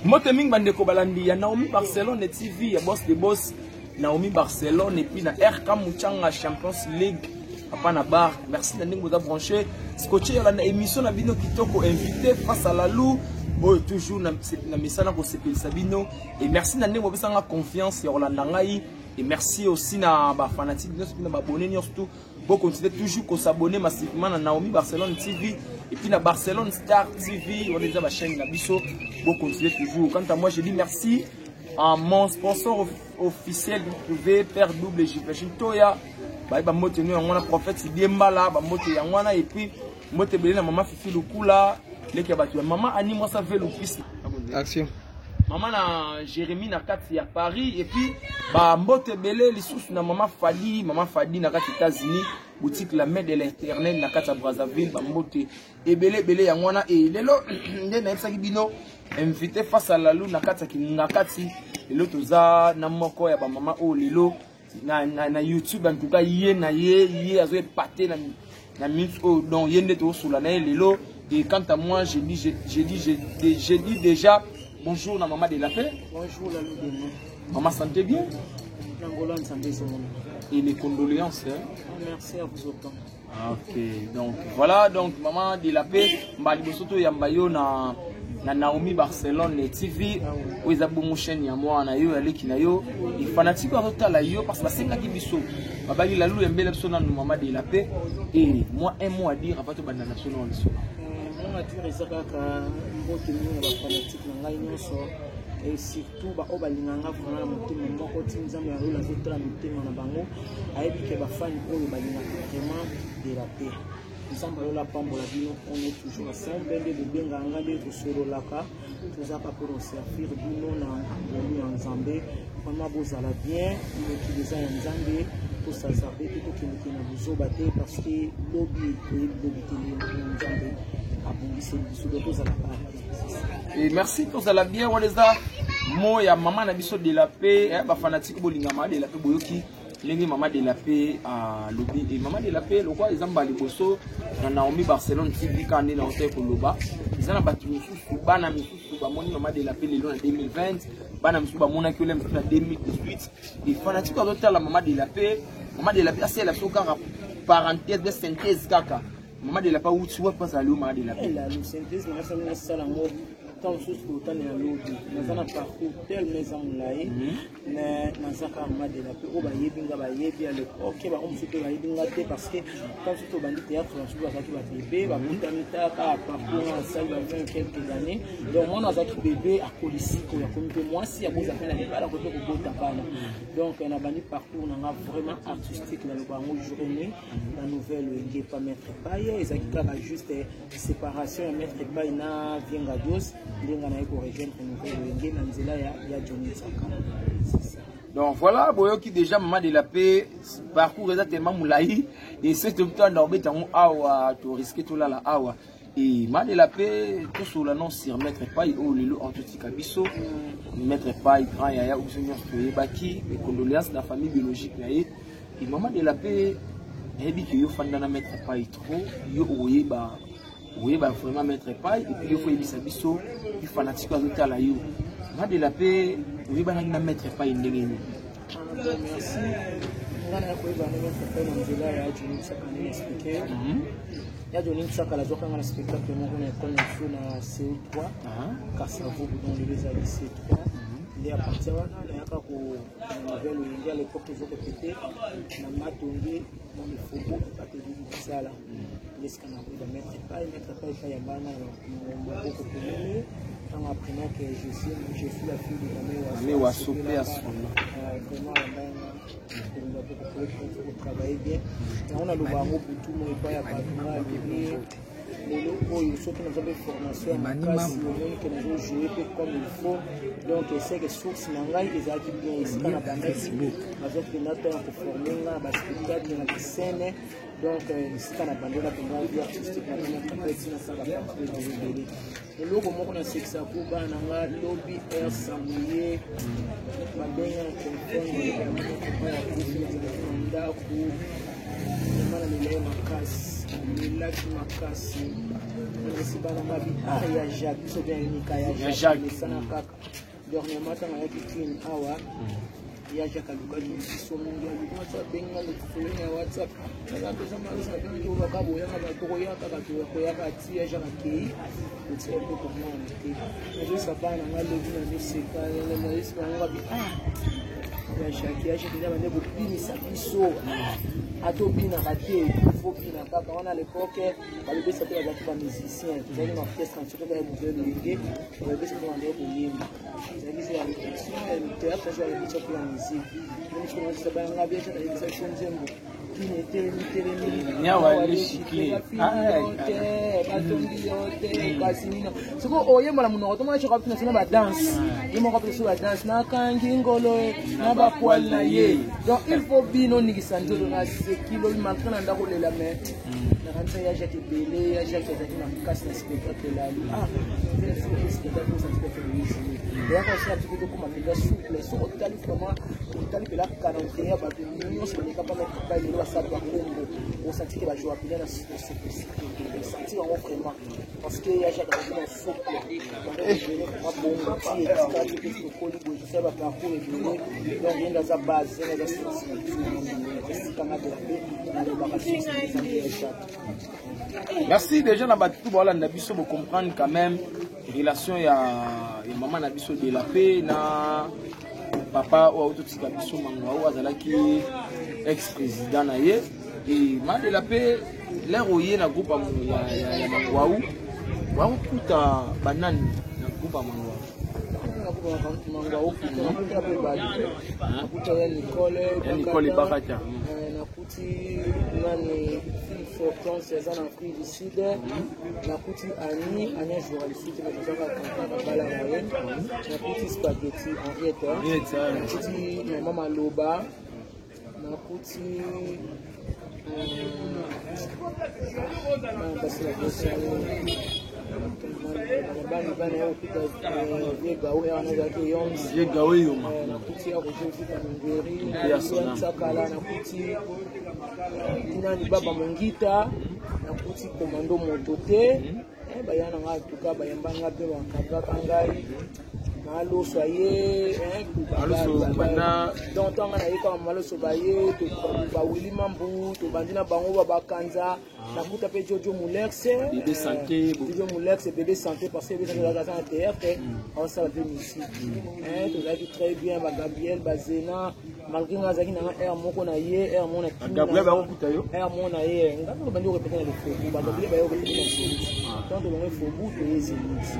Mbote mingi bandeko balandi ya Naomi Barcelone TV ya Boss de Boss Naomi Barcelone et puis na RK Muchanga Champions League papa na bar. Merci na ndenge boza branché scotché ya landa émission na bino kitoko, invité face à la loup oyo toujours na misala kosepelisa bino. Et merci na ndenge bopesanga confiance ya kolanda ngai. Et merci aussi na ba fanatique nyonso na ba abonné nyonso tout. Bo continuer toujours ko s'abonner massivement na Naomi Barcelone TV et puis na Barcelone Star TV, on est déjà ma chaîne na biso. Bo continuer toujours. Quant à moi, je dis merci à mon sponsor officiel, vous trouvez Père Double J'imagine Toya. Ba ba mbote no yango na prophète Diembala, ba mbote yango wana et puis mbote belé na maman Fifi Lukula, leki ya bato ya maman Annie Mwasa Velu Fils. Action. Maman na Jérémie na kati ya Paris et puis ba mbote belé lisusu na maman Fadi, maman Fadi na kati États-Unis, boutique la main de l'Éternel na kati ya Brazzaville, ba mbote ebele ebele yango wana. Et lelo nde nayebisaki bino invité face à la lune na kati ya Kingakati, lelo toza na moko ya ba mama oyo lelo na YouTube, en tout cas ye na ye, ye azo épater na minute oyo, donc ye nde tozosola na ye lelo. Et quant à moi, je dis déjà bonjour na maman de la paix. Bonjour la Lou de nous. Maman, santé bien? L'Angola, santé, c'est mon. Et les condoléances, hein? Oh, merci à vous autant. Ok, donc voilà, donc maman de la paix, mbali bosoto ya mbayo na Naomi Barcelone TV, oyo eza bongo chaîne ya mwana yo ya leki na yo, et fanatique azotala yo parce que basengaki biso. Babaki la Lou ya mbele biso nanu maman de la paix. Et moi un mot à dire avant to banda na biso na biso. Mon à dire eza kaka mbote mingi na ba fanatique na ngai nyonso. Et surtout ba oyo balinganga vraiment na motema moko ti Nzambe ya lola azotala mitema na bango, ayebi ke ba fan oyo balingaka vraiment de la paix. Nzambe alola pambola bino, on est toujours ensemble, nde bobengaka nga nde tosololaka, tozaka mpona koservir bino na ngolu ya Nzambe. Vraiment bozala bien, mokili eza ya Nzambe, tosazarde te, tokendeke na bozoba te, parce que lobi toyebi lobi te nde Nzambe abongiseli biso, donc tozala kaka. Et merci, tozala bien, wana eza mot ya mama na biso de la paix, ba fanatique bolinga mama de la paix boyoki ndenge mama de la paix alobi. Et mama de la paix lokwa eza mbala liboso na Naomi Barcelone TV kaka nde naotaki koloba, eza na bato misusu, bana misusu bamoni mama de la paix lelo na 2020, bana misusu bamonaki ole mosusu na 2018. Et fanatique azotala mama de la paix, mama de la paix asalela biso kaka parenthèse de synthèse kaka. Mama de la paix awuti wapi, azali yo mama de la paix? La synthèse na ngai nasala yango ntango mosusu totani na lobi, naza na parcours tellement eza molai, mais naza kaka mama de la paix oyo bayebi nga, bayebi à l'époque, bango mosusu mpe bayebi nga te, parce que ntango mosusu tobandi théâtre, mosusu bazalaki babebe, bakutami taka parcours nga nasali ba 20 quelques années. Donc mwana azalaki bébé, akolisi koyo akomi mpe mwasi, akoza mpe na libala, akoki mpe kobota bana. Donc nabandi parcours na nga vraiment artistique, naloba yango journée na nouvelle Wenge pa Maître Paye, ezalaki kaka juste séparation ya Maître Paye na Vienga Dios, ndenge naye korejoindre nouvelle Wenge na nzela ya Johnny Tsaka. C'est ça. Donc voilà, boyoki déjà maman de la paix, parcours eza tellement molai et c'est tout le temps obeta yango awa, to risquer tolala awa. Et maman de la paix, tosola non sur Maître Paye oyo lelo antotika biso. Maître Paye grand yaya oyo biso nyonso toyebaki, mes condoléances na famille biologique na ye. Et maman de la paix, nayebi ke yo fanda na Maître Paye trop, yo oyeba vraiment Maître Paye, et puis yo faut yebisa biso fanatique azotala yo. Maman de la paix, oyebanaki na Maître Paye ndenge nini? Ah, merci. Nga na koyeba na Maître Paye na nzela ya Johnny Tsaka, ndenge expliqué. Ya Johnny Tsaka azwaka nga na spectacle moko na école na biso na CO3, Kasavubu, donc lelo ezali C3. Nde à partir wana nayaka ko nouvelle Wenge à l'époque tozokopete na Matonge na mifobo batozwi kosala nde esika na koyeba Maître Paye. Maître Paye epai ya bana na maboko polele ntango apprenant que je suis la fille de Mame Waso, pe ya solo. Vraiment yambanga maboko polele, kotravaille bien yango naloba yango butu mo epai ya bato. Nga alobi lelo oyo soki naza mpe formation ya makasi, omoni ke nazojoue mpe comme il faut, donc eseke source na ngai ezalaki bien esika na bandaki, nazwaki mpenza ntango ya koforme nga na baspectacle na bascène. Donc esika na bandela mpenza vie artistique na bino mpe ntina sa baparcours ebele. Eloko moko nasekisa ko bana na nga lobi air samoye babenga na telefone ya kufi, nazalaki na ndako, vraiment nalela ye makasi, nalelaki makasi. Esi bana mabi ah ya Jacques biso bien unika ya Jacques mesana kaka. Dernièrement ntango ayaki Kin awa ya Jacques alukaki biso mingi, aluki WhatsApp, abengi nga lokoloni ya WhatsApp, naza mpenza malasi, nabengaki oyo kaka boyaka bato koya kaka toyaka ti ya Jacques akei kotia mpe komona te. Nazoyisa bana na nga lobi, nazoseka, nazoyisa bango babi ah ya Jacques, ya Jacques eza bande kobinisa biso, ata obinaka te, faut bina kaka. Wana à l'époque balobesa mpe bazalaki bamusicien, tozalaki na orchestre na soki ya moto loyenge, balobesa mpe bandeki koyemba, ezalaki so ya répétition ya théâtre, so ya répétition mpe ya musique. Nde banga biso nayebisa biso nzembo kini etelemi telemi te, batongi yo te, kasi nino soki oyemba na monoko tomona soka mpina sona badanse ye moko mpe so badanse nakangi ngolo na bapoile na ye. Donc il faut bino oningisa nzoto na seki lobi malgré na ndako olela, mais nakanisa ya Jacques ebele. Ya Jacques azalaki na makasi na spectacle lali ah soki spectacle osanti mpe réussi eyaka osala biso mpe tokóma mpenza souple. Soki otali vraiment, otali mpela calendrier ya bato nyonso baleka mpa maître pai lelo basala bakombo, osanti ke bajoua mpenza na simplicité, osanti yango vraiment, parce que ya Jacques azalaki na souple ebele vraiment bongo ti etikali mpe tokoli boye, tosala baparcours ebele. Donc ye nde aza base, ye nde aza source na biso esikanga de la pe nalobaka source na biso nde ya Jacques. Merci déjà na bato tout baolanda biso, bocomprendre quand même relation ya mama na biso de la paix na papa oyo autotika biso Mangwa, oyo azalaki ex président na ye. E ma de la paix, l'heure oye na groupe ya Mangwau, wakokuta banani na groupe ya Mangwau? Mangwau nakuta mpe bato, nakuta ya Nicole. Ya Nicole Ebakata. Nakuti nani, Fortance aza na Afrique du Sud. Nakuti Ani, Ani ajouaka lisusu te, tozaka contrat na bala na ye. Nakuti Spaghetti Henriette, nakuti mama Maloba, nakuti basi na bosani bana bana ya okuta vie gao ya wana ezalaki yoms. Vie gao eyoma. Nakuti ya Roger Okuta Mongeri Nsakala, nakuti nani, Baba Mongita, nakuti Komando moto te. Baya na ngai atuka bayamba nga mpe bakabaka ngai maloso aye. Donc ntango naye kaka maloso baye bawili mambu, tobandi na bango babakanza. Nakuta mpe Jojo Mulex, Jojo Mulex bébé santé, parce que bébé santé azalaki aza na théâtre, aosala mpe musique. Tozalaki très bien, bagabriel bazena, malgré nga azalaki nanga aire moko na ye, aire moko na aire moko na ye. Nga mpe bandi korépéter na le Faubourg, bagabriel baye korépéter na Zénith. Donc tolongo Faubourg, toye Zénith,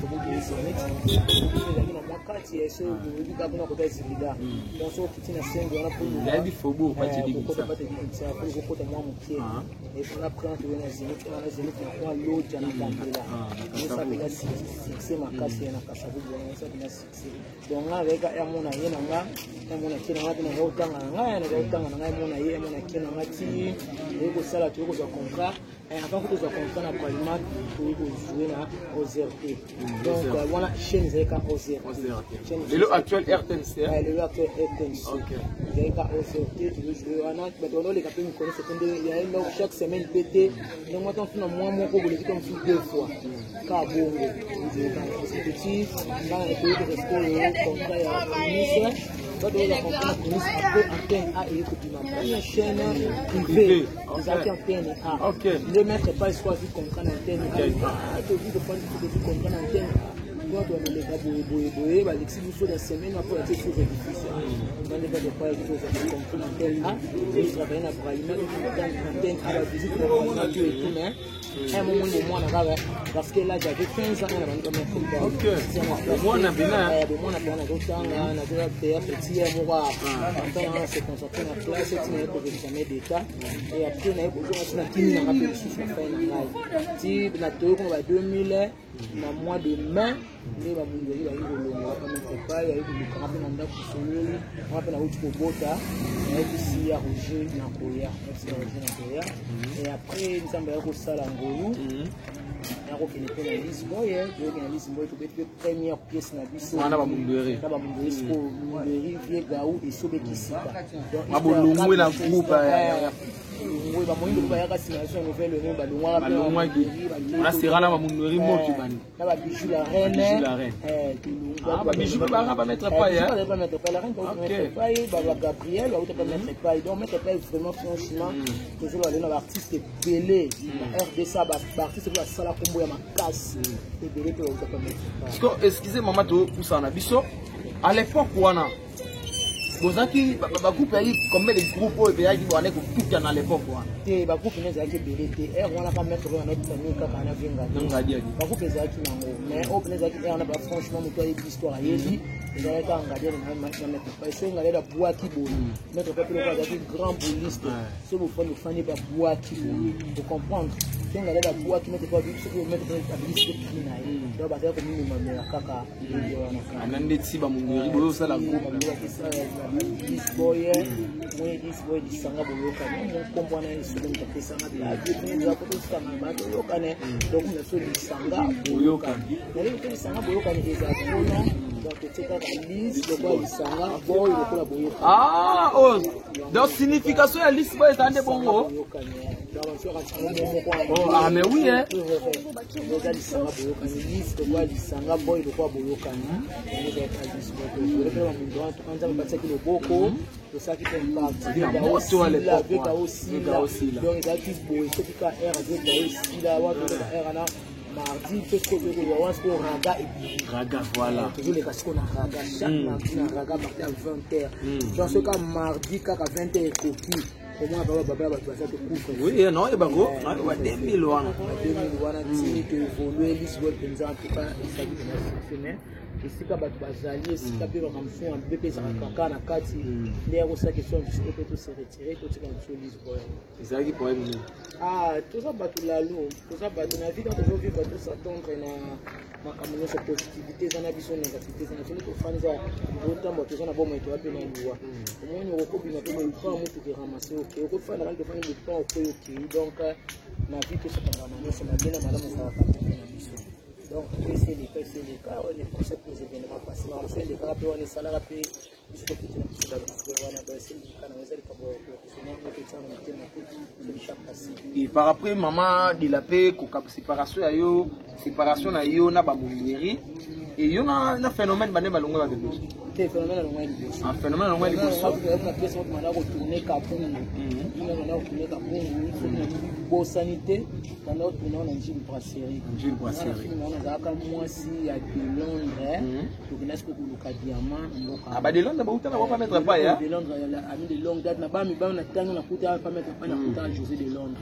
Faubourg toye Zénith, ezalaki na mwa kati so oyebi kaka kuna kota Zibida. Donc so okiti na sengo wana mpo kokota po kokota mwa moke epona prendre toye na Zénith. Wana Zénith na kwa loja na Kandela osapela succès makasi ya na Kasavubu wana osapela succès. Donc nga azalaki ka mona ye na nga, mona kie na nga mpe naza kotanga na ngai, naza kotanga na ngai, mona ye, mona kie na nga ti toyei kosala, toyei kozwa contrat. Avant ko tozwa contrat na Bralima, toyei kojouer na OZRT. Donc wana chaîne ezalaki ka OZRT. Lelo actuel RTNC. Lelo actuel RTNC ezalaki ka OZRT. Tozojouer wana, bato wana oleka mpe mikolo soki nde yaye chaque semaine mpe te. Ndenge mwa ntango na mwa moko boleki to mosusu deux fois ka bongo petit. Nga na toyei kozwa sikoyo contrat ya Primus, bato oyo contrat ya Primus. Après Antenne A eye kobima, première chaîne privée ezalaki Antenne A. Nde maître pas sikoyo azwi contrat na Antenne A, tozwi kofandi, tozwi contrat na Antenne A. Donc baleka boye boye boye, balekisi biso na semaine après batie sur rediffusion. Bande pas de pas kozwa contrat na Antenne A, totravaille na Bralima, Antenne A, bavisite na Bralima, tout et tout. Mais un moment de mwana kaka, parce que là j'avais 15 ans na bandi Mwana bina. Bomwana mpena, nazotanga, nazoya théâtre ti ye moko ata nanga se concentre na classe ti naye kozwa examen d'état. Et après naye kozonga ti na kimi nanga mpe lisusu na fai na ngai ti na toyi koma ba 2000 na mois de mai nde bamundeli bayi kolongwa. Bamitepai ayi kolukanga mpe na ndako sololi nga mpe nauti kobota, nayebisi ya Roger na koya, nayebisi ya Roger na koya. Et après Nzambe aya kosala ngolu, nakokende mpe na Lisboye, toyokende na Lisboye, tobeti mpe première pièce na biso. Wana bamunderi. Na bamunderi sikoyo, munderi vie gau esobeki sika. Babolongwe na groupe. Tolongwe bamoyindo mpe bayaka nsima na biso na nouvelle ene, balongwaka. Balongwaki wana sera na bamunweri moki bani. Na babijou la reine. Ah, babijou mpe bayaka ba maître Pai. Ba maître Pai, la reine, maître Pai, ba Gabriel bauta pa maître Pai. Donc maître Pai, vraiment, franchement, tozoloba lelo na baartiste ebele na RDC, baartiste mpe basala kombo ya makasi ebele mpe bauta pa maître Pai. Excusez mama, topusana na biso. À l'époque wana bozalaki bagroupe yaki combien de groupe oyo ebeyaki bwana kotuta na l'époque wana? Te, bagroupe ne ezalaki ebele te. Ere wana ka maître oyo anaetami kaka na Vengadi. Bagroupe ezalaki nango, mais oyo pene ezalaki ere wana ba, franchement, moto ayebi histoire ayebi, ezalaki kaka Ngadiele na maître Pai. Soki Ngadiele abwaki boye, maître Pai mpe loko azalaki grand bouliste, so bofandi ofandi, babwaki boye, ocomprendre. Soki Ngadiele abwaki, maître Pai, soki maître Pai abilisi mpe cri na ye, donc bazalaki komimemamela kaka ndenge wana. Ana ndeti bamunweri boye osala groupe. Boye moye boye lisanga boyokani, nkombo wana esoki moto apesanga po tosangana toyokane. Donc na biso lisanga boyokani, nayebi te lisanga boyokani eza mpona, donc totie kaka lise lokola lisanga boy lokola boyokani. Ah, oh, donc signification ya lise boy eza nde bongo. Oh, ah, mais oui, hein. Eza lisanga boyokani, lise lokola lisanga, boy lokola boyokani. Yango ezalaka lise boy. Toyokela bamundu wana, toka Nzambe batiaki loboko, tosalaki mpe impact. Veka. Osila, donc ezalaki boye, soki ka r veka osila wana, toleka r wana mardi mpe sikoyo toyekolia wana sikoyo raga ebimi. Raga, voilà. Tozoleka sikoyo na raga chaque mardi, na raga parti ya 20 heures. Donc soki ka mardi kaka 20 heures ekoki, omona baba baba bato baza tokufa. Oui, naoyebango, naoyeba 2000 wana. 2000 wana tini toévolue lisboy mpenza. En tout cas ezalaki mpenza succès, mais esika bato bazali, esika mpe makambo mosusu ya mabe mpe ezalaka kaka na kati nde ya kosala question biso mpe tose retire, totika biso lisboy. Ezalaki problème nini? Ah, toza bato lalo, toza bato na vie, donc tozovivre, tos'attendre na makambo nyonso. Positivité eza na biso, négativité eza na biso. Nde tofandi, eza totambola, toza na bomoi, toya mpe na liwa. Omoni, okokobima mpe bopan, motuka eramase, oke okofanda kani, tofandi bopan, okoyi, okei. Donc na vie tosatangana na nyonso, mabe na malamu ezalaka mpe na biso. Donc esi eleka, esi eleka wana, conseil pour les événements passés, makambo so elekaka mpe wana esalaka mpe biso tokutela biso baloko wana. Donc esi eleka nango, eza likambo ya kotia na motema te, c'est déjà passé. Et par après, mama de la paix, séparation ya yo, séparation na yo na bamondieri e yo na phénomène bande balongo ya liboso. Te, phénomène alongo ya liboso. Ah, phénomène alongo ya liboso. Na pièce moko banda kotourne Kabungu, banda kotourne Kabungu, soki na bosani te, banda kotourne na Njili Brasserie. Njili Brasserie. Film wana azalaka mwasi ya de Londres, tokenda sikoyo koluka diamant na mboka. Ah, ba de Londres bauta na bopa maître Pai. De Londres, ami de longue date na bamibali na ntango nakuta pa maître Pai, nakuta José de Londres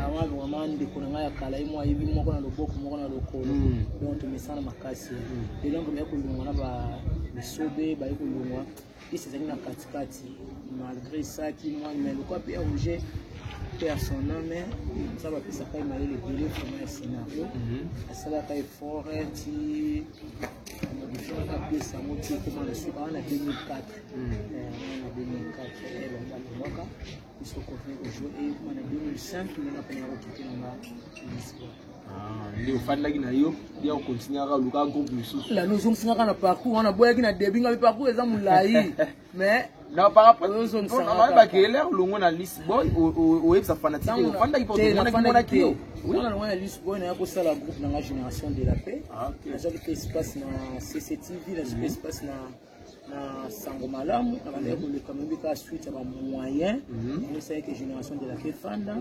awa, vraiment ndeko na ngai ya kala, ye mo ayebi moko na loboko moko na lokolo. Donc tomesana makasi. De Londres baye kolongwa na basobe, baye kolongwa isi ezalaki na katikati, malgré esaki mwa, mais lokwa mpe Roger personne, mais nzambe apesaka ye mayele ebele vraiment ya scénario. Asalaka effort ti modifiaka pièce yango ti ekoma na suka wana 2004. Na 2004 bango balongwaka, biso continue kojouer, ekoma na 2005 ndenge mpena ya kokite nanga Lisboa. Nde ofandaki na yo ya okontinue kaka oluka groupe mosusu? Lalo ozongisingaka na parcours wana, boyaki na début nga mpe parcours eza molai, mais Na par rapport bayebaki elere olongo na Lisboy, oyebisa fanatique ofandaki mpo monaki yo. Wana longo na Lisboy, naya kosala groupe nanga Génération de la Paix. Nazwaki mpe espace na CCTV, nazwi mpe espace na Sango Malamu, na bandaki koleka moyebi kaka suite ya bamoyen yango esalaki Génération de la Paix fanda.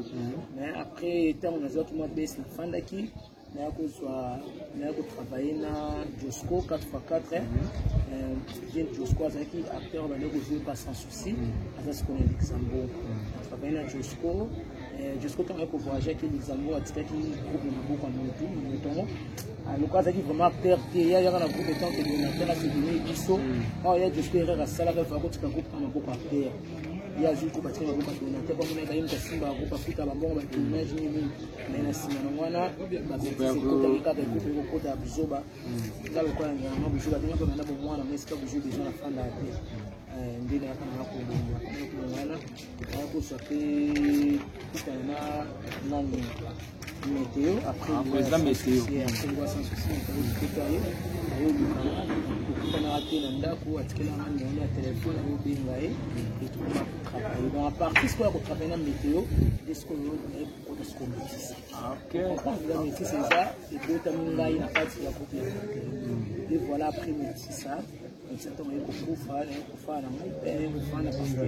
Mais après, ntango nazwaki mwa bese, nafandaki, naya kozwa, naya kotravaille na Josco 4x4. Jean Josco azalaki acteur, bandaki kozwa pa Sans Souci, aza sikoyo na Luxembourg. Natravaille na Josco. Josco ntango ayaki kovoyage, aki Luxembourg, atikaki groupe na maboko ya motu moto yango. Lokola azalaki vraiment acteur te, ye ayaka na groupe etant que donateur, asedone biso awa. Ya Josco, erreur asalaka, efa kotika groupe na maboko acteur. Ye azwi groupe, atikaki maboko ya donateur, bamonaka ye moto asimbaka groupe, afuta bambongo, batournage nini. Mais na nsima nango wana babetise ekotaki kaka, groupe ekokota ya buzoba. Nga lokola ngama buzoba te, nga mpe banda bomwana ngo esika buzoba eza, nafandaka te. Nde nayaka nanga kolongwa wana, naya kozwa mpe kutana na nani, météo. Après Météo. Après Sans Souci, météo ye aye olukanga, tokutanaka. te na ndako, atikelaka nga numéro ya telefone, ayobenga ye etokoma kotravaille. Donc à partir sikoyo ya kotravaille na Météo nde sikoyo naye kokota sikoyo Métisse. Comprendre, eza Métisse, eza ebotami ngai na kati ya groupe ya Météo. Et voilà, après Métisse, Métisse ntango naye kokufa, naye kofa na ngai mpe naye kofanda parce que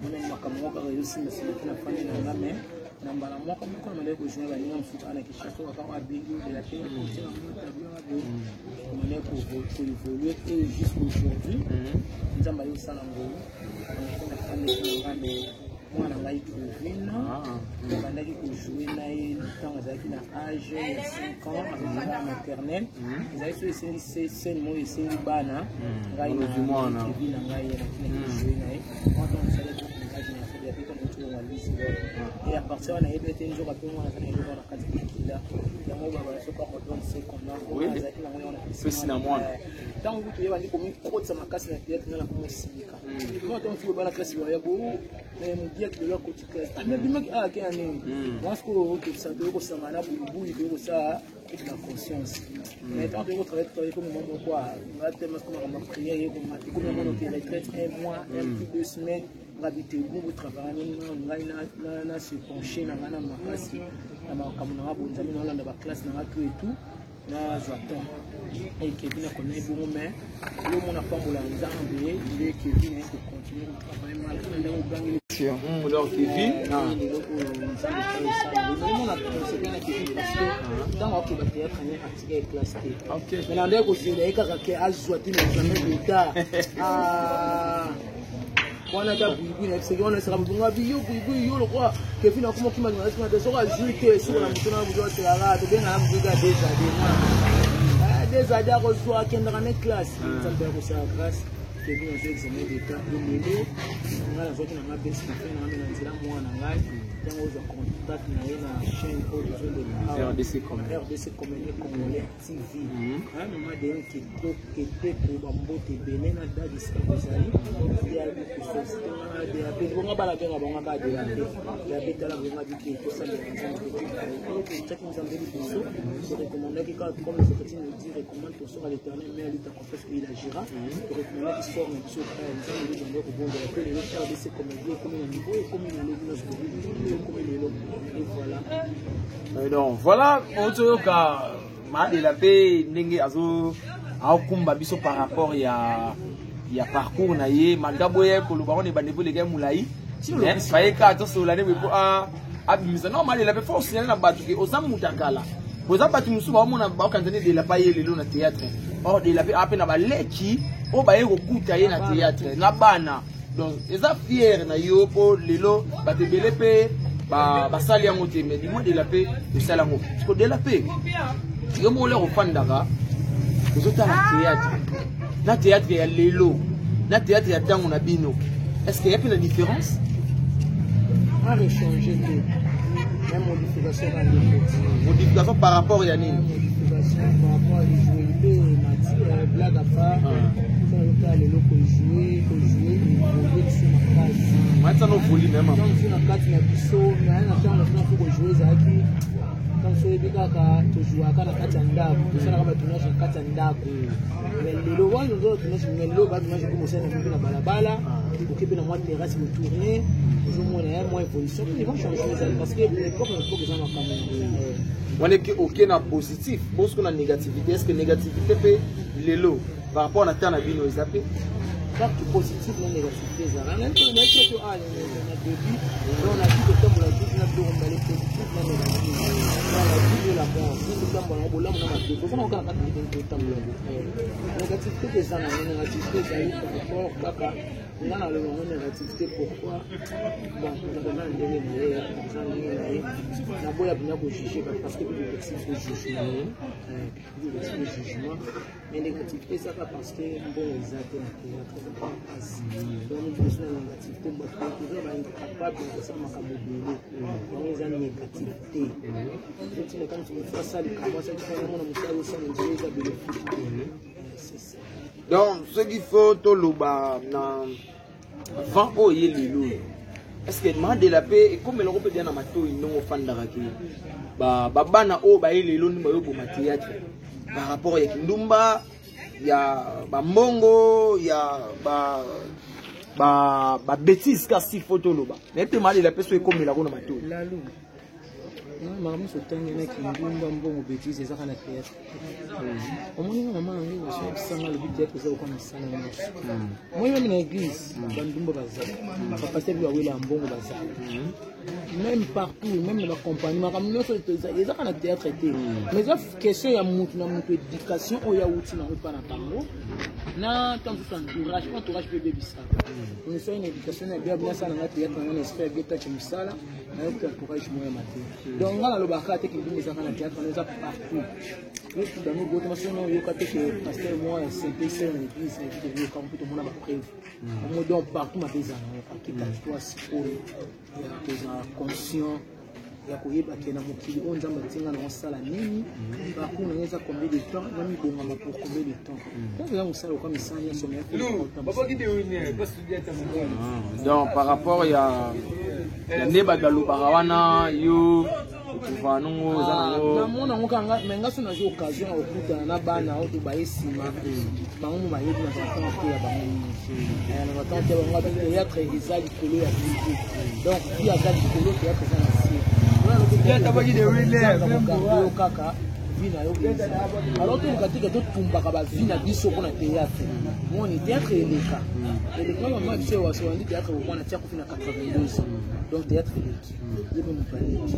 monani makambo moko kaka ezosimba nsima te. Nafandi na nga, mais na mbala moko moko na bandaki kojoindre baninga mosusu ana Kinshasa, kaka abengi odela te, kotia na tableau na boye, komandaki koévolue. Et jusqu'aujourd'hui, Nzambe ayosala ngolu, nafandaki na nga. Mais mwana ngai Kevin, abandaki kojoue na ye ntango azalaki na age ya 5 ans, azalaki na maternelle. Ezalaki so esengi scène moko, esengi bana, ngai na Kevin na ngai nakendaki kojoue na ye. Mwa ntango osalaki tournage na ya pe ntango tokonga lisi. Et à partir wana nayebi ete nzoka mpe mwana aza na eloko na kati makila yango, babala soki akodone seconde azalaki nango yango. Pesi na mwana. Ntango kutu yebandi komikotisa makasi na théâtre, nga nakoma osilika. Mwa ntango soki bana classe baya bo modiaki lelo akoti classe, mais bimaki ake ya nini? Mwa sikoyo toyei kosangana na bulubuli, toyei kosala groupe na conscience. Mais ntango toyei kotravaille, toyei komi mwa moko nga te, masiko makambo ya prière ye komata, ekomi yango noki retraite un mois, un plus 2 semaines. Nga bi te, bongo botravaille ngai na se penche na ngai na makasi na makambo na nga bonzambe, naolanda baclasse na nga tout et tout, nazwa temps. E Kevin akona ebongo, mais lomona pambola ya Nzambe nde Kevin aye kocontinue kotravaille malgré na ndenge ogangeli. Donc Kevin, lelo oyo Nzambe esalamona na Kevin, parce que ntango akeba théâtre ne atika ye classe te, mais na ndenge kozela ye kaka ke azwa te na examen d'état wana, ata buibui na yebisaki wana esaka bobonga bi yo buibui yo lokwa Kevin akoma okima nsima te. Soki azwi te, soki na moto na butu aselaka, tobenga na butu ka desade, mwana desade akozwa, akendaka ne classe. Nzambe akosala grâce, Kevin azwi examen d'état. Lelo ngai nazwaki na nga besi na fin na nga na nzela mwana ngai ntango ozwa contact na ye na chaîne oyo tozoleka, RDC Comédie Congolais TV. Mama Den Keteko, bambote ebele na dad esika kozali bonga bana benga bango kaka DAP DAP. Tala bonga bike tosalela Nzambe, totiaki Nzambe liboso, torecommandaki kaka comme les Écritures nous dit: recommande ton sort à l'Éternel, mets à lui ta confiance et il agira. Torecommandaki sort na biso epai ya Nzambe, nde bando kobondela mpe lelo RDC Comédie ekomi na niveau ekomi lelo, bino ekomi lelo. Et voilà. Donc voilà, ozoyoka Madela mpe ndenge azo aokumba biso par rapport ya parcours na ye, malgré boye koloba wana ebande po eleka molai, faye kaka tosolola nde boye po abimisa. Non, Madela mpe faut osignale na bato ke oza moto ya kala. Oza bato mosusu baomona, baokanisa nde Dela pa ye lelo na théâtre. Or Dela mpe ape na baleki oyo baye kokuta ye na théâtre na bana. Donc eza fier na yo mpo lelo bato ebele mpe basali yango te, mais du moins Dela mpe osali yango. Parce que Dela mpe yo moko lere ofandaka, ozotala théâtre na théâtre ya lelo na théâtre ya ntango na bino, est ce que ya mpe na différence? Arechange te, même modification na ndeko. Modification par rapport ya nini? Modification par rapport à jouabilité mati, blague à part, tala lelo kojoue, kojoue évolue biso makasi. Matisa no volume. Ntango mosusu na kati na biso naye na ntango na biso fo kojoue ezalaki ntango so oyebi kaka tojouaka na kati ya ndako, tosalaka batournage na kati ya ndako. Mais lelo wana ozola tournage, mais lelo batournage mpe mosala na mpe na balabala, oke mpe na mwa terrasse botourne, ozomona ya mwa évolution mpe mwa changement ezali, parce que époque na époque eza makambo. Wana oke na positif, bosiko na négativité, est ce que négativité mpe lelo par rapport na temps na bino eza mpe? Partout positif na négativité ezalaka. Nayebi to a na début, donc na vie totambola toujours na biloko mibale, positif na négatif, dans la vie et la mort. Vie totambola na bolamu na mabe, tozana kaka na kati ndenge totambola. Négativité mpe eza nango, négativité ezali par rapport kaka nga na loba yango négativité. Pourquoi? Bon, moto aza na ndenge na ye, aza na ndenge na ye. Naboya mpenza kojuge bato parce que bible epekisi biso jugement, bible epekisi biso jugement. Mais négativité ezaka parce que mbongo eza te na théâtre, eza kaka mpasi. Donc moto na négativité, bato toza baincapable ya kosala makambo ebele, yango eza négativité. Ezotinda kaka moto asala likambo asali mona mosala osala nzela eza bénéfique te, c'est ça. Donc soki faut toloba na vent oyo ye lelo, est ce que Mandela mpe ekomelako mpe bia na matoi ndongo ofandaka ke babana oyo baye lelo nde bayoboma théâtre par rapport ya kindumba? Ya bambongo ya ba ba ba bêtise kasi faut toloba nayebi te malela mpe so ekomela ko na matoi. Lalu, makambo nyonso otangi na kindumba, mbongo, bêtise, ezaka na théâtre. Omoni nga, mama nange wasoyebisanga, alobi théâtre eza lokola misala nyonso. Moi même na église, bandumba baza, bapasteur mpe bawela ya mbongo baza, même partout, même na bacompagnie. Makambo nyonso ezaka na théâtre te, mais eza question ya mutu na mutu, éducation oyo awuti nango epa na bango, na ntango mosusu entourage, po entourage mpe ebebisaka. Donc soki na éducation na bien, nasala nanga théâtre nango na esprit ya bien, tache mosala nayoki entourage moko ya mabe. Donc nga nalobaka te kindumba ezaka na théâtre wana, eza partout. Yotudango botama soki oyoka te ke pasteur moko ya simpese na église na église, oyoka mpo tomona bapreuve omo. Donc partout mabe eza nango. Akita toi sikoyo ya kozala conscient, ya koyeba ke na mokili oyo Nzambe atinga na osala nini, parcours na nga eza combien de temps, na mibongama pour combien de temps. Donc eza mosala okwa misala nyonso. Donc par rapport ya nde bato balobaka wana, yo okuva nongo eza nango? Namona yango kaka, me nga so nazwi occasion ya kokutana na bana oyo tobaye nsima, bango mo bayebi na batemps te ya bango mingi, na batemps te ya bango. Théâtre eza likolo ya vie, donc vie aza likolo, théâtre eza na se. Yo kaka vie na yo eza, alors toluka teke totumbaka bavie na biso mpona théâtre. Moni théâtre eleka, eleka. Mama biso ewaso bandi théâtre kokwana tia kufi na 82 ans. Donc théâtre eleki, ye mpe moto aleki,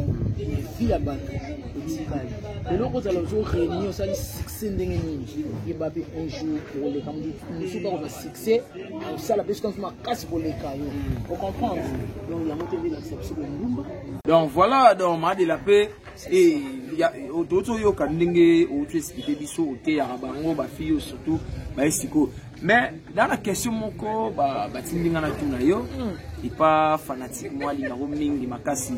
vie ya bato etikali. Eloko ozala ozo réunir, osali succès ndenge nini, yeba mpe un jour okoleka. Mosusu bakozwa succès, osala mpe soki makasi koleka yo, ocomprendre. Donc yango te nde elakisa biso bondumba. Donc voilà, donc Madela mpe touti oyoka ndenge outi expliquer biso, oteyaka bango bafille oyo surtout baye sikoyo. Mais dans la question moko batindi nga na tuna yo, epa fanatique mo alingako mingi makasi,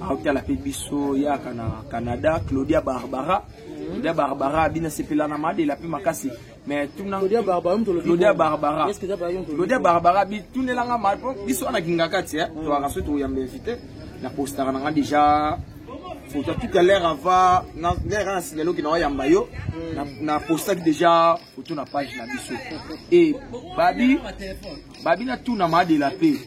aotala mpe biso yaka na Canada, Claudia Barbara. Claudia Barbara abina sepela na Madela mpe makasi, mais tuna Claudia Barbara. Claudia Barbara, Claudia Barbara bitunelanga biso wana kingaka ti toyaka so toyamba invité na postaka nanga déjà photo. Tout à l'heure, avant l'heure na signalo ki na oyamba yo, na postaki déjà photo na page na biso e babi babi na tuna Madela mpe,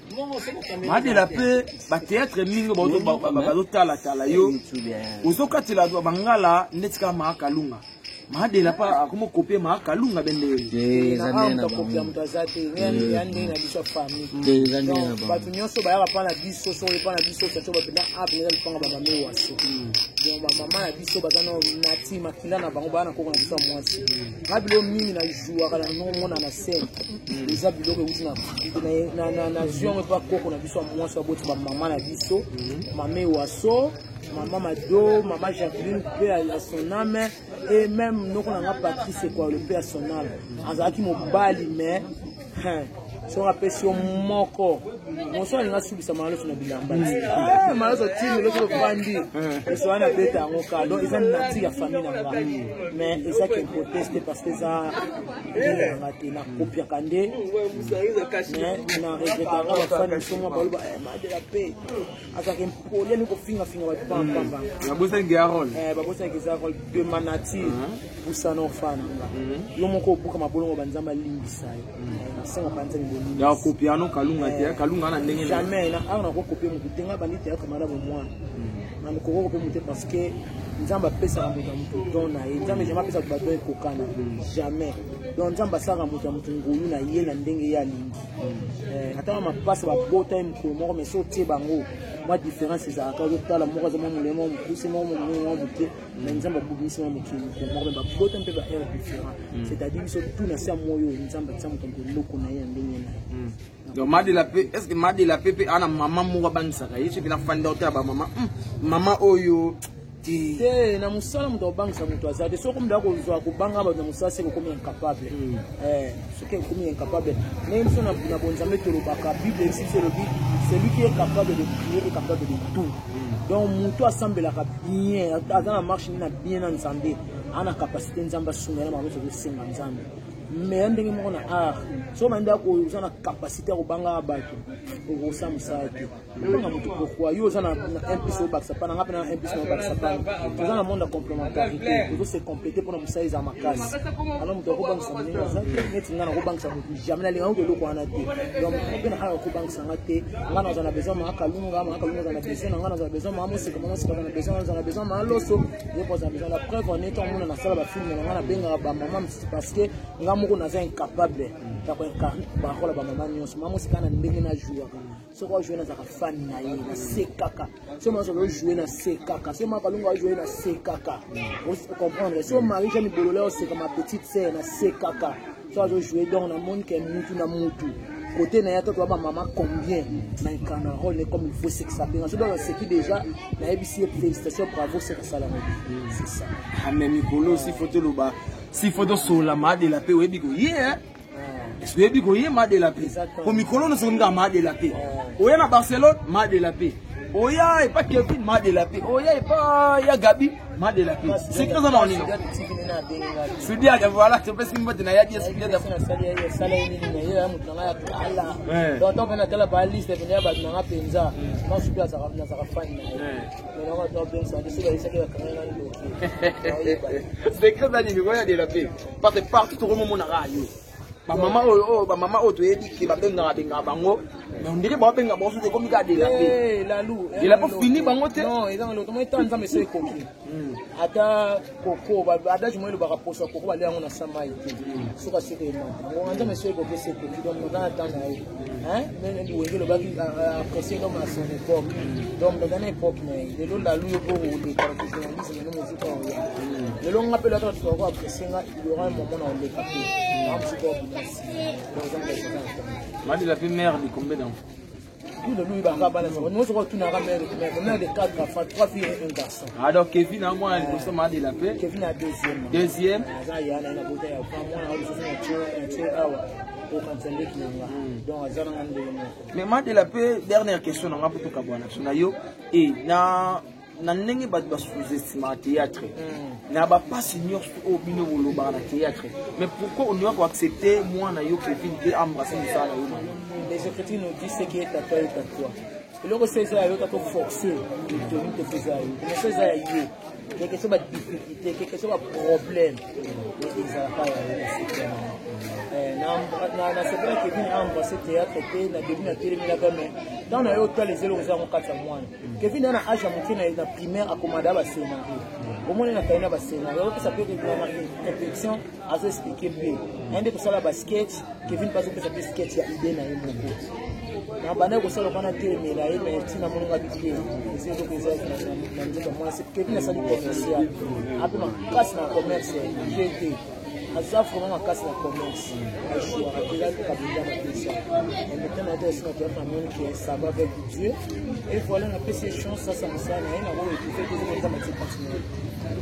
Madela mpe bathéâtre mingi bazotalatala yo, ozokatela bangala neti kaka Maakalunga. Madela pa akoma kopie Maakalunga bende. Kopia moto aza te, ya ndenge na biso ya famille. Bato nyonso bayaka mpa na biso, soki epa na biso sacho bapena apena lipanga bamame waso. Donc bamama na biso baza na nati makila na bango, baya na koko na biso ya mwasi. Nga biloko mingi na jouaka na nomona na scène eza biloko euti na zwi yango epa koko na biso ya mwasi, baboti bamama na biso, mame waso, mama Mado, mama Jacqueline, mpe à son âme, et même noko na nga Patrice Ekwalo, mpe à son âme. Azalaki mobali, mais soki apesi yo moko moso, alinga asubisa maloso na bilamba ti maloso timi loso ofandi eso wana, abeta yango ka. Donc eza nature ya famille na nga, mais ezaki improteste parce que eza ndenge na nga te, nakopiaka nde. Mais na regretaka bafani biso mwa baloba Madela mpe azalaka impoli, ani kofingafinga bato pampamba. Babosaki ya rôle. Babosaki eza rôle de ma nature. Pusana ofana nga, yo moko obuka mabolongo, banzambe alimbisa yo, nasengaka Nzambe bolimbisa. Ya kopiano Kalunga te, Kalunga na ndenge. Jamais na awa nakokopie motu te. Nga bandi théâtre malamu mwana na mokoko kope motu te, parce que Nzambe apesaka moto ya motu don na ye. Nzambe jamais apesaka badon ekokana, jamais. Donc Nzambe asalaka moto ya motu ngolu na ye na ndenge ye alingi. Ata mapasa babota ye mokolo moko, mais so otie bango mwa différence ezalaka, ozotala moko aza mwa molai, mwa mokuse, moko monene, mwa moke, mais Nzambe abobimisi mwa mokili mokolo moko, mais babota mpe ba aire différent. C'est-à-dire biso tu na se ya moyo, Nzambe atia moto eloko na ye ya ndenge na ye. Donc Madela mpe, est ce que Madela mpe mpe ana mama moko abangisaka ye? Soki nafanda otala bamama, mama oyo te. Te, na mosala moto akobangisa moto aza te. Soki omutu akozwa kobanga bato na mosala, seke okomi incapable. Soki okomi incapable, ndenge biso na bonzambe tolobaka, Bible esi biso elobi: "Celui qui est capable de prier est capable de tout." Donc moto asambelaka bien, aza na marche nini na bien na Nzambe, ana capacité Nzambe asunga ye na makambo nyonso azosenga Nzambe. Mais ya ndenge moko na art, soki obandi oza na capacité ya kobangaka bato, okosala mosala te. Obanga moto pourquoi? Yo oza na un plus obakisa pana, nga mpe na un plus na obakisa pana. Toza na monde ya complémentarité, tozo se compléter mpona mosala eza makasi. Alors moto akobangisa moninga aza te. Neti nga nakobangisa motu jamais, nalinga kutu eloko wana te. Donc mpe na kaka kobangisa nga te. Nga naza na besoin maa Kalunga, maa Kalunga aza na besoin na nga, naza na besoin maa Moseka, maa Moseka aza na besoin, naza na besoin maa Loso, ye po aza na besoin. La preuve en est, omona nasala bafilme na nga, nabengaka bamama mosusu parce que nga moko naza incapable ya koincarne barole ya bamama nyonso. Mama Moseka na ndenge na jouaka, soki ajoue nazalaka fan na ye, nasekaka. Soki mama Soki ojoue, nasekaka. Soki mama Kalunga ajoue, nasekaka. Comprendre? Soki Marie Jeanne Bolole oseka, ma petite sœur, nasekaka so azojoue. Donc namoni ke mutu na mutu côté na ye, ata toba bamama combien, na incarne rôle comme il faut, sekisa mpenga. Soki aseki déjà, nayebisi ye félicitation, bravo, seka asalango, c'est ça. Ah, mais mikolo si faut toloba, si faut tosolola, Maadela mpe oyebi koye, est-ce oyebi koye Maadela mpe? Po mikolo nyonso okomi kaka Maadela mpe. Oya na Barcelone, Maadela mpe. Oya epa Kevin, Maadela mpe. Oya epa ya Gabi, Maadela mpe. Secret eza na nini? Sudiaka, voilà, topesi mbote na yadi. Sudiaka nini na ye, moto nanga ya kala. Donc ntango mpe natala baliste pene ya bato nanga mpenza, ntanso mpe nazalaka fan na ye, mais nanga tobengisa te. Soki bayebisaki, bakanga nga ndoki. Secret eza nini koya Dela mpe? Parce que partout tokomomonaka yo, bamama oyo, oyo bamama oyo toyebi ke babengaka bengaka bango, mais on dirait babenga bango soki ekomi kaka Dela mpe. Lalu. Dela mpo fini bango te. Non, eza loto moi ta Nzambe so ekoki. Ata koko, adage moi elobaka, poso ya koko balia yango na samai te soki aseki emata ngonga. Nzambe so ekoki, esi ekoki. Donc moto na temps na ye, Wenge elobaki apprécier l'homme à son époque. Donc naza na époque na ye lelo. Lalu, yo mpo oleka na journalisme no mosuka oya lelo, nga mpe lata tukako apprécier nga. Il y aura un moment na oleka mpe na mosuka obimasi. Donc eza moto aza na temps. Madela mpe, mère de combien d'enfants? Tout le louis baka bana nous soko tunaka mère, mère de quatre enfants, trois filles et un garçon. Ah, donc Kevin a mwana liboso, Madela mpe? Kevin a deuxième. Deuxième. Aza ya na bota ya fa mwana wa lisusu na tio na tio awa okanisa ndeki na nga. Donc aza nanga ndenge moko. Mais Madela mpe, dernière question na nga mpo tokabwana biso na yo e na ndenge bato basous-estimaka théâtre na bapasi nyonso oyo bino bolobaka na théâtre, mais pourquoi olinga koaccepte mwana yo Kevin te embrasse mosala na yo mama? Les Écritures nous disent: ce qui est à toi est à toi. Eloko so eza ya yo, tato force etoni te. So eza ya yo, mais so eza ya yo, quelque soit badifficulté, quelque soit baproblème, ezalaka ya yo. Nasepela Kevin embrasse théâtre te. Na début natelemelaka, mais ntango na yo otala, eza eloko eza yango kati ya mwana Kevin. Na age ya moke, na primaire, akomanda bascénario. Omoni na kaye na bascénario, azopesa mpe na répétition, azo expliquer mpe naye nde tosala basketch. Kevin mpe azopesa mpe sketch ya idée na ye moko. Na bandaki kosala wana, telemela ye, mais ntina moninga bi te. Eza eloko eza na nzoto ya mwana. Kevin asali commercial ape makasi na commerce je te. Aza vraiment makasi na commerce, ajouaka te kabinda na pesa. Maintenant na esi na théâtre, namoni ke ça va avec Dieu et voilà, napesi ye chance asa mosala na ye. Nango étouffe te, ezoko Nzambe atie continue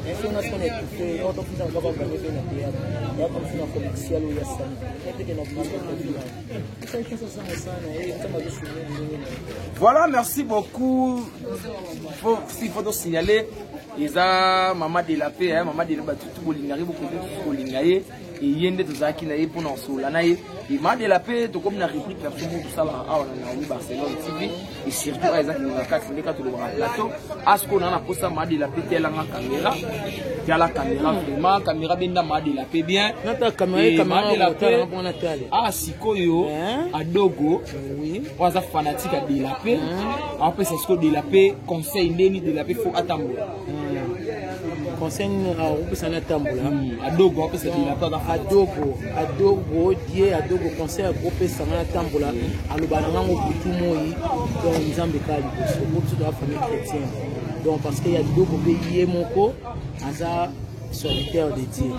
mais so na sona étouffe oyo tofuta na kaka gane mpe na théâtre ya comme na commercial oyo asali eteke na bina esali chance asa mosala na ye, Nzambe azosouvenir ndenge na ye. Voilà, merci beaucoup. S'il faut signaler, eza mama de la paix, hein, mama de la batutu bolingaki bokoki kolinga ye, eye nde tozalaki na ye mpona kosola na ye. E mama de la paix, tokomi na rubrique na biso moko tosalaka awa na Naomi Barcelone TV et surtout awa eza kinga kati nde kaka tolobaka plateau asko na posa. Mama de la paix, telanga caméra, tiala caméra, vraiment caméra benda mama de la paix bien. Nata caméra. Mama de la paix. Caméra. Ah, sikoyo adogo oyo aza fanatique ya de la paix, apesa sikoyo de la paix conseil ndeni de la paix faut atambola. Conseil nini akopesa na tambola? Adogo apesa de la paix, aza Adogo, adogo die, adogo conseil akopesanga na tambola, aloba na ngango butu moi. Donc Nzambe kaka liboso, po biso toza famille chrétienne. Donc parce que ya dogo mpe ye moko aza serviteur de Dieu.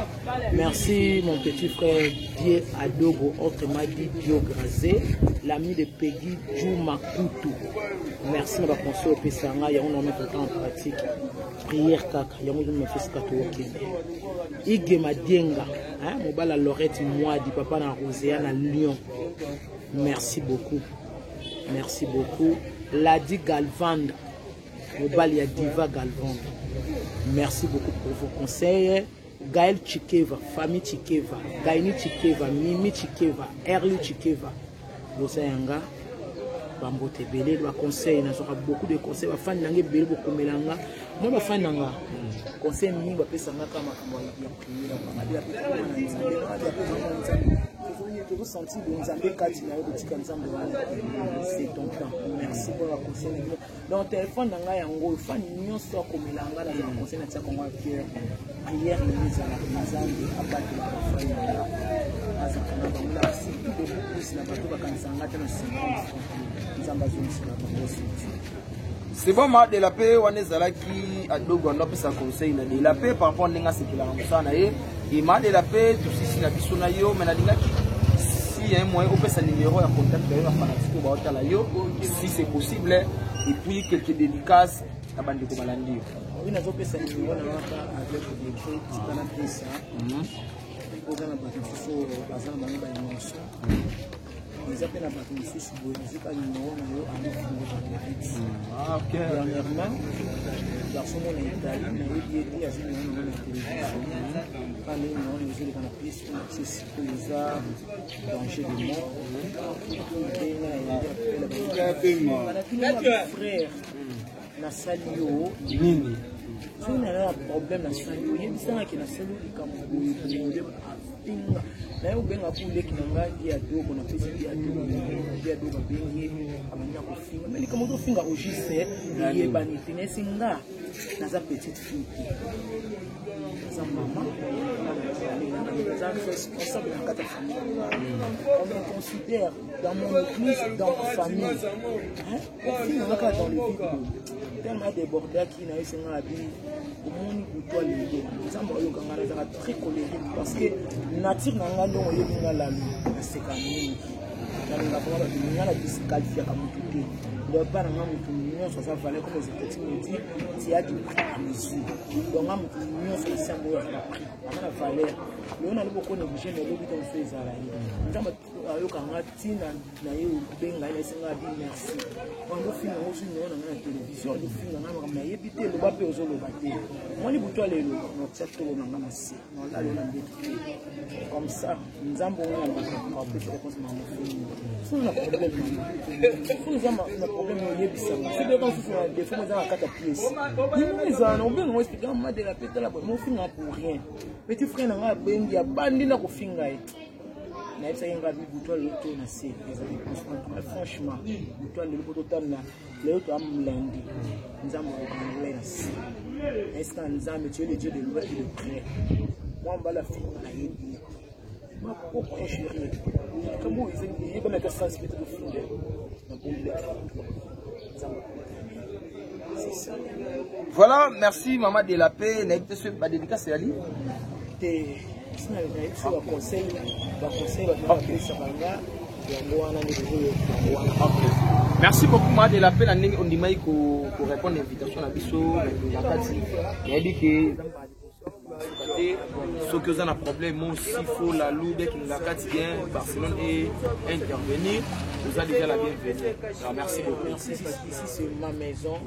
Merci mon petit frère Die Adogo, autrement dit Dio Grazé, l'ami de Peggy Juma Kutu. Merci na baconseil opesanga yango, na mettre en pratique. Prière kaka yango ezomefesika tookende. Ige Madienga, hein, mobala Lorette Mwadi, papa na Rosea na Lyon, merci beaucoup, merci beaucoup. Ladi Galvanda, mobali ya Diva Galvanda, merci beaucoup pour vos conseils. Gaël Chikeva, famille Chikeva, Gaini Chikeva, Mimi Chikeva, Erly Chikeva, boza yanga bambote ebele baconseil nazwaka beaucoup de conseil bafani nanga ebele bokomela nga mwa bafani na nga conseil mingi bapesa nga kaka makambo ya priere nzambe tozosentir bonzambe kati na yo kotika nzambe wana c'est ton temps. Merci mpona baconseil na bino. Donc telefone na ngai yango oyo, fani nyonso akomela ngai, nazala conseil na tiaka yango ya cœur. Prière ndenge ezalaka, Nzambe abatela bafani na nga, azalaka na bango, na surtout beaucoup plus na bato bakanisa nga ata na 50, Nzambe azongisela bango surtout. C'est bon, ma de la paix wana ezalaki adogo ando apesa conseil na de la paix par rapport ndenge asepelaka mosala na ye. E ma de la paix, tosisi na biso na yo, mais nalingaki si ya un moyen opesa numéro ya contact na yo na fanatique oyo baotala yo, si c'est possible, et puis quelques dédicaces na bandeko balandi yo. Oui, nazopesa numéro na nga avec décret, tika napesa. Oza na bato mosusu oyo baza na bango baémotion, eza mpe na bato mosusu boye, nazwika numéro na yo amifungo badirect. Dernièrement, garçon mo na Italie, nayebi ye te, azwi numéro na ngo na télévision, pale numéro na ezoleka na pièce oyo natie sikoyo, eza danger de mort. Ndenge na frère nasali yo nini? Soki naza na problème, nasali yo, oyebisangaki nasali yo likambo boye boye, afinga naye, obenga mpo leki na ngai di ya dogo, napesi di ya dogo, di ya dogo abengi ye, abandi na kofinga. Mais likambo ozofinga au juste eyebani te. Nayesi nga naza petite fille te, naza mama, naza responsable na kati ya famille. On me considère dans mon église, dans ma famille. Ofinga nga kaka dans le vide boye, tellement débordaki. Nayesi nga abi omoni butu lelo, Nzambe ayoka nga, nazalaka très colérique parce que nature na nga, ndongo oyebi nga lalo, naseka mingi, nalinga vraimen bato. Nga na disqualifiaka motu te. Donc bana nga, motu nyonso aza valeur. Comme les États me dit: «Tu as du prix à mes yeux.» Donc nga, motu nyonso nasiango oyo aza na prix, aza na valeur. Lelo nalobi oko néglige, mais elobi te mosu ezala ye. Nzambe ayoka nga, ntina na ye obenga ye, nayesinga abi merci. Wana ofinga ngo, ozwi numéro na ngai na télévision, ofinga ngai makambo nayebi te, loba mpe ozoloba te. Moni butu ya lelo, natia tolo na ngai na se, nalala na mbeto te. Comme ça Nzambe ongo na apesa réponse. Makambo ofingi, soki na problème na yo, soki eza na problème, oyebisanga. Soki oyoka mosusu na défaut mo eza na kati ya pièce, nini ezala na obenga ngo, explique madela pe tala boye, mofinga pour rien. Petit frère na ngai abengi, abandi na kofinga ye, nayebisaki nga bi butu lelo to na se eza réponse. En tout cas, franchement, butu lelo po totala lelo toya lundi, Nzambe akokanga ngai na se. Nayesika Nzambe, tu es le Dieu de loin et de près. Mwa mbala afinga, nayebi ye makoko injurier, likambo oyo eyebana ata sens mpe te, kofinga nabondelaki, Nzambe akokanga, c'est ça. Voilà, merci maman de la paix. Nayebi te soki badédicace eyali. Te, nayebi so baconseil, baconseil bato bapesaka nga, yango wana nde tozoyoka yango wana. Merci beaucoup, maman de la paix, na ndenge ondimaki korépondre invitation na biso na kati. Nayebi ke te soki oza na problème mo sifo lalu bekinga kati bien Barcelone et intervenir, oza déjà la bienvenue. Alors merci beaucoup. Merci, ici c'est ma maison.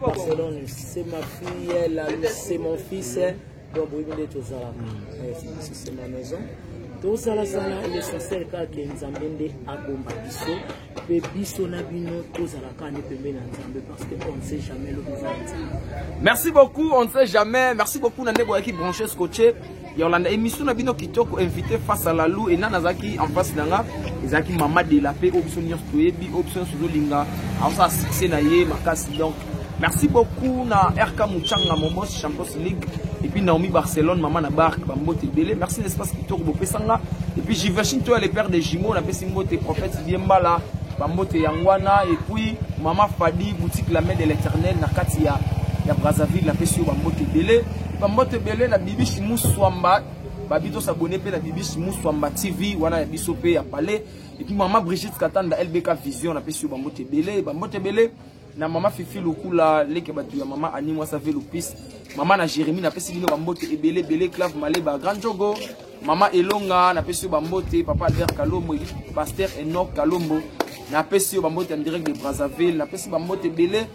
Barcelone, c'est ma fille, Lalu, c'est mon fils. Donc boyebi nde tozalaka. Ici c'est ma maison, tozalasala. L'essentiel kaka ke Nzambe nde abomba biso, mpe biso na bino tozala kaka nde pembeni na Nzambe, parce que on ne sait jamais lobi eza ya Nzambe. Merci beaucoup, on ne sait jamais. Merci beaucoup na ndenge boyaki branché, scotché ya olanda émission na bino kitoko, invité face à la lou. Ena nazalaki en face na nga, ezalaki mama de la paix, oyo biso nyonso toyebi, oyo biso nyonso tozolinga, aosala succès na ye makasi. Donc merci beaucoup na RK Muchanga Momos Champions League et puis Naomi Barcelone, mama na bark, bambote ebele. Merci na espace kitoko bopesanga. Et puis Jivachine toya, le père des jumeaux, napesi mbote. Prophète Biembala, bambote yango wana. Et puis mama Fadi, boutique La Main de l'Éternel na kati ya Brazzaville, napesi yo bambote ebele, bambote ebele. Na Bibishi Muswamba, babi tosabone mpe na Bibishi Muswamba TV wana ya biso mpe ya palais. Et puis mama Brigitte Katanda, LBK Vision, napesi yo bambote ebele, bambote ebele. Na mama Fifi Lukula, leke bato ya mama Ani Mwasa Velopis, mama na Jérémi, napesi bino bambote ebele ebele. Clave Maleba, Grand Jogo, mama Elonga, napesi yo bambote. Papa Albert Kalombo, pasteur Enoch Kalombo, napesi yo bambote en direct de Brazzaville. Napesi bambote ebele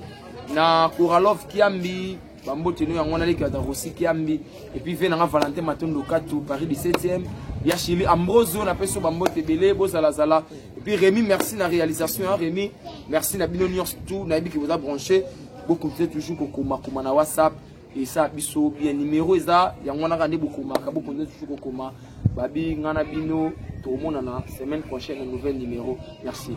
na Koralov Kiambi. Bambote no yango wana leki ya Rossi Kiambi. Et puis ve nanga Valentin Matondo Katu Paris 17e. Ya Chili Ambroso na peso bambote ebele bozala zala. Et puis Rémi merci na réalisation hein, Rémi merci na bino nyonso tout na yebi que boza branché. Bo continuer toujours kokoma koma na WhatsApp et ça biso bien numéro eza yango wana kaka nde bokomaka bo continuer toujours kokoma babi nga na bino tokomonana semaine prochaine na nouvel numéro merci.